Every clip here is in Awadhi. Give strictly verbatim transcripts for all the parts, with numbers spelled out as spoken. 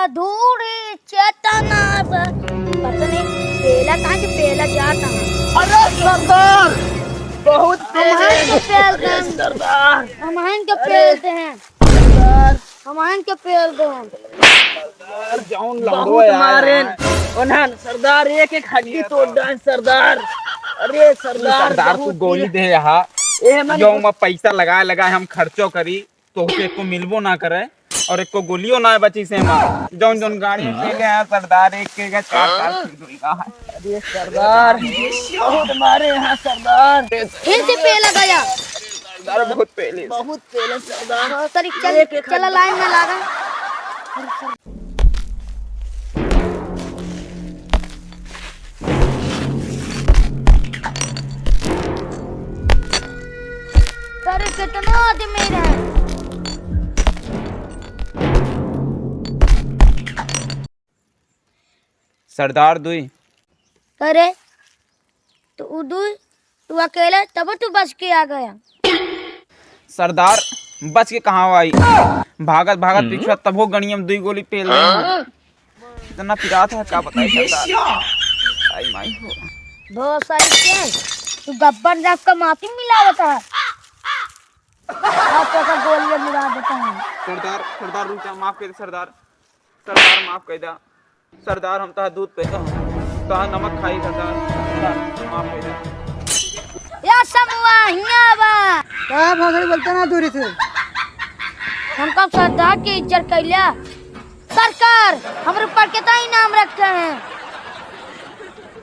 दूर ही चेतना ब-, पता नहीं, पेला कहाँ के पेला जाता है। अरे सरदार, बहुत पेल हमहन के पेल देन। सरदार। हमहन के अरे। पेल देन। सरदार। हमहन के पेल देन। सरदार, जौन बहुत लंगड़ो आया मारेन। है। उन्हन सरदार एक एक हड्डी तोड़ डालेन सरदार। अरे सरदार, सरदार, तू बहुत गोली पीला। दे यहाँ। ए, मने जो मैं पैसा लगाए लगाए हम खर्चो करी, तोहके एको मिलबो ना करे और एको गोलियो ना बची से हमार। जौन जौन गाड़ी में पेले हैं सरदार, एक के का चार चार फीट होई का है। अरे सरदार, बहुत मारे हैं सरदार। फिर से पेला गया। सरदार बहुत पेले। बहुत पेले सरदार। बहुत सारी चल, एक एक चला हाथ लाइन में लागा। अरे कितना आदमी रहे। सरदार दुई। अरे तो उ दुई, तू अकेले तब तू बच के आ गया। सरदार बच के कहाँ आई? भागत भागत हम्म। पिछुआ तबो गणियम दुई गोली पेल रहे हैं। इतना पिरात है, का बताई सरदार। आई माई हो। बहुत सारी के, तू गब्बर जात का माटी मिलावत है। आप तो का गोलियां मिला देता है। सरदार, सरदार रुक जा, माफ कर दे सरदार। सरदार माफ कर दे। सरदार हम तहा दूध पे, तहा नमक खाई सरदार। सरदार माफ कर दे। या समुआ हिया बा। का भोसड़ी बोलता ना दूरी से। हमका सरदार की इज्जत कैला। सरकार, हमरे ऊपर कितना इनाम रखे हैं?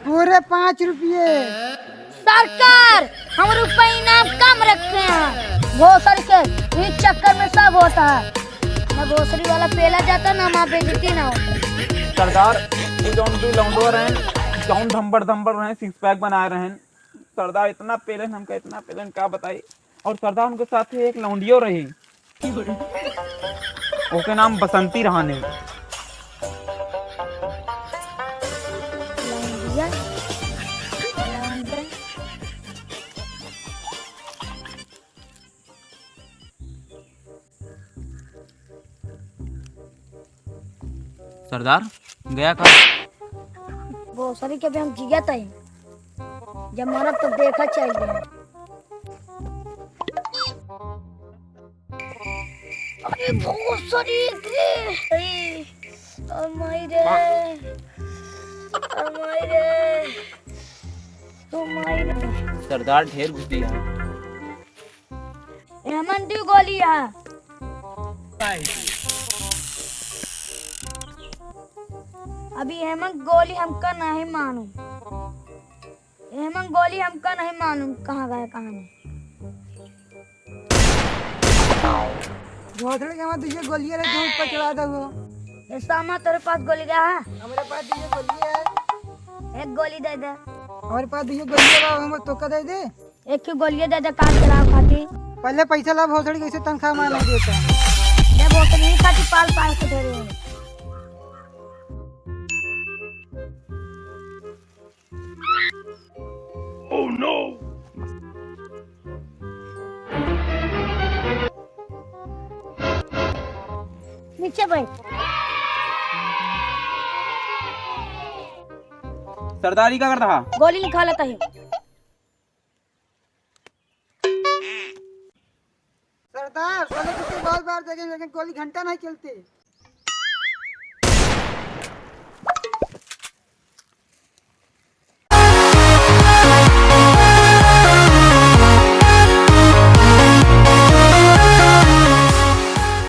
पूरे पाँच रुपये। सरकार, हमरे ऊपर इनाम कम रखे हैं। भोसड़ी के इस चक्कर में सब होता है। ना भोसड़ी वाला पेला जाता, ना हमार बेइज्जती ना होता। सरदार, ये जौन दू लौंडो रहन, जौन धम्बड़ धम्बड़ रहन, सिक्स पैक बनाए रहन, सरदार इतना पेलन हमका, इतना पेलन का बताई। और सरदार उनके साथ ही एक लौंडियो रही, ओके नाम बसंती रहने। लौंडिया? लौंडिया? सरदार, गया का? भोसड़ी के भी हम जियत हई। जब मरब तो देखा चाहिए। अरे भोसड़ी रे, अरे, ओ माई रे, ओ माई रे, ओ माई रे। सरदार ढेर घुसी है। एमन दू गोली है। अभी एमन गोली हमका नहीं मालूम। एमन गोली हमका नहीं मालूम कहाँ गए, कहाँ नहीं। भोसड़ी के हमारे दुइये गोलियां रहे, जो ऊपर चढ़ा दे वो। ए सामा, तोरे पास गोली का है? हमारे पास दुइये गोली है। एक गोली दे दे। हमारे पास दुइये गोली है, हम तोका दे दे। एक ही गोलियां दे दे, काम चलाओ खातिर। पहले पैसा ला भोसड़ी, कैसे तनख्वाह मार नहीं देता। ले भोसड़ी खातिर पाल पाल के धरे हो। Oh no! नीचे बैठ। सरदार ई का करता हा? गोली निकालत है। सरदार, गोली किसी बहुत बार देखे, लेकिन गोली घंटा नहीं चलती।